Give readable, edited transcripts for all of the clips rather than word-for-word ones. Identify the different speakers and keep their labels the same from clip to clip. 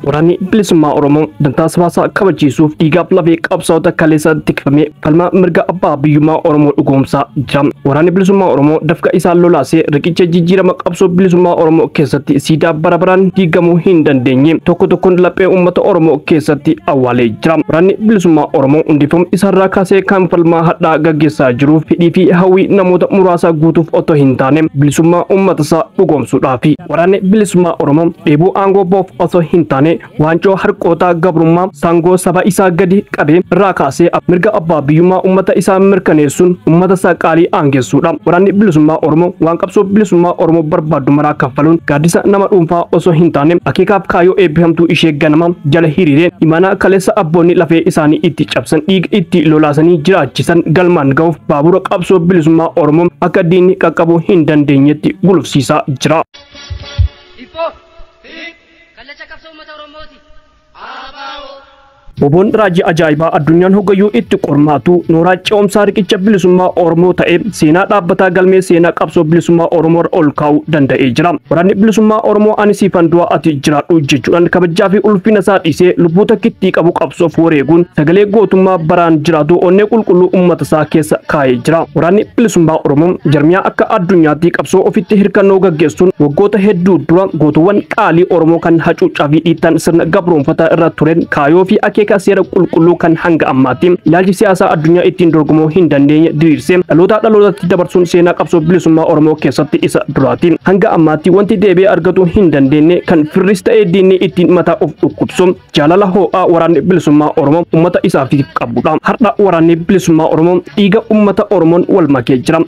Speaker 1: Waraanni bilisummaa Oromoo dantaa sabaasaa kabachiisuuf dhiigaaf lafee qabsaa'ota kaleessa tikfamee falmaa mirga abbaa biyyummaa Oromoo dhugoomsaa jira. Waraanni bilisummaa Oromoo dafqa isaan lolaasee riqicha jijjiirama qabsoo bilisummaa Oromoo keessatti siidaa bara baraan diigamuu hin dandeenye tokko tokkoon laphee uummata Oromoo keessatti awwaalee jira. Waraanni bilisummaa Oromoo hundeeffama isaarraa kaasee kan falmaa hadhaa gaggeessaa jiruuf fedhii fi hawwii namoota muraasaa guutuuf otoo hin taane bilisummaa uummata isaa dhugoomsuudhaafi. Waraanni bilisummaa Oromoo dheebuu aangoo boof osoo hin taane waancoo harqoota gabrummaa saangoo saba isaa gadi qabee irraa kaasee mirga abbaa biyyummaa uummata isaa mirkaneessuun uummata isaa qaalii aangessuudha. Waraanni bilisummaa Oromoo waan qabsoo bilisummaa Oromoo barbaadu maraa kaffaluun gaaddisa nama dhuunfaa osoo hin taane akeekaaf kaayyoo eebbifamtuu ishee ganama jala hiriiree imaanaa kaleessa abboonni lafee isaanii itti cabsan dhiiga itti lolaasanii jiraachisan galmaan ga'uuf baabura qabsoo bilisummaa Oromoo akka diinni qaqqabuu hin dandeenyetti gulufsiisaa jira.
Speaker 2: Kallacha qabsoo uummata Oromooti.
Speaker 1: Oboon raajii ajaa'ibaa addunyaan hogayyuu itti qormaatu nooraa ce'umsaa riqicha bilisummaa Oromoo ta'e seenaa dhaabbataa galmee seenaa qabsoo bilisummaa Oromoo ol kaa'uu danda'ee jira. Waraanni bilisummaa Oromoo ani siifan du'a ati jiraadhu jechuudhaan kabajaa fi ulfina isaa dhiisee lubbuu takkittii qabu qabsoof wareeguun sagalee gootummaa baraan jiraatu onnee qulqulluu uummata isaa keessa kaa'ee jira. Waraanni bilisummaa Oromoo jarmiyaa akka addunyaatti qabsoo ofitti hirkannoo gaggeessuun waggoota hedduu dura gootuwwan qaalii Oromoo kan hacuuccaa fi dhiittaan sirna gabroonfataa irra tureen kaayoo fi akeeka seera qulqulluu kan hanga ammaatti ilaalchi siyaasaa addunyaa ittiin dorgomuu hin dandeenye diriirsee dhaloota dhalootatti dabarsuun seenaa qabsoo bilisummaa Oromoo keessatti isa duraati. Hanga ammaatti wanti deebi'ee argatu hin dandeenye kan firris ta'ee diinni ittiin mataa of dhukkubsu jaalala ho'aa waraanni bilisummaa Oromoo uummata isaaf qabudha. Har'a waraanni bilisummaa Oromoo dhiiga uummata Oromoon wal makee jira.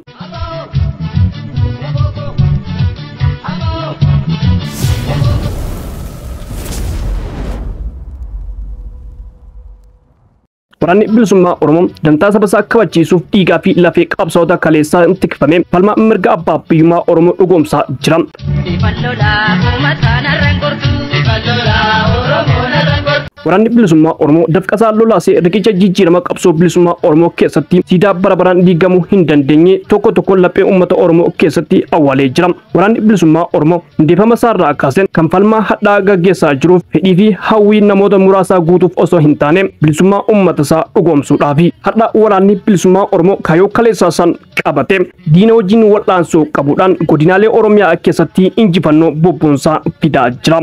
Speaker 1: Waraanni bilisummaa Oromoo dantaa saba isaa kabachiisuuf dhiigaa fi lafee qabsaa'ota kaleessaa tikfamee falma mirga abbaa biyyummaa Oromoo dhugoomsaa jira. Waraanni bilisummaa Oromoo dafqasaa lolaasee riqicha jijjiirama qabsoo bilisummaa Oromoo keessatti siidaa bara baraan diigamuu hin dandeenye tokko tokko laphee uummata Oromoo keessatti awwaalee jira. Waraanni bilisummaa Oromoo hundeeffama isaarraa kaaseen kan falmaa hadhaa gaggeessaa jiruuf fedhii fi hawwii namoota muraasaa guutuuf osoo hin taane bilisummaa uummata isaa dhugoomsuudhaafi. Har'a waraanni bilisummaa Oromoo kaayyoo kaleessaa san qabate diina wajjin wal'aansoo qabuudhaan godinaalee Oromiyaa keessatti injifannoo bobboonsaa fidaa jira.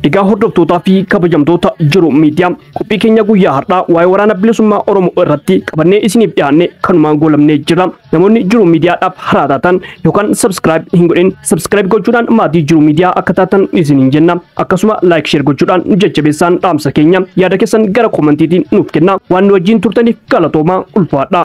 Speaker 1: Egaa hordoftootaa fi kabajamtoota jiru miidiyaa qophii keenya guyyaa har'aa waa'ee waraana bilisummaa Oromoo irratti qabannee isiniif dhiyaanne kanumaan goolamnee jira. Namoonni jiru miidiyaadhaaf haaraa taatan yookaan subscribe hin godhin subscribe gochuudhaan maatii jiru miidiyaa akka taatan isiniin jenna. Akkasuma like share gochuudhaan nu jajjabeessaan dhaamsa keenya yaada keessan gara koomentiitiin nuuf kenna. Waan nu wajjin turtaniif galatoomaa ulfaadha.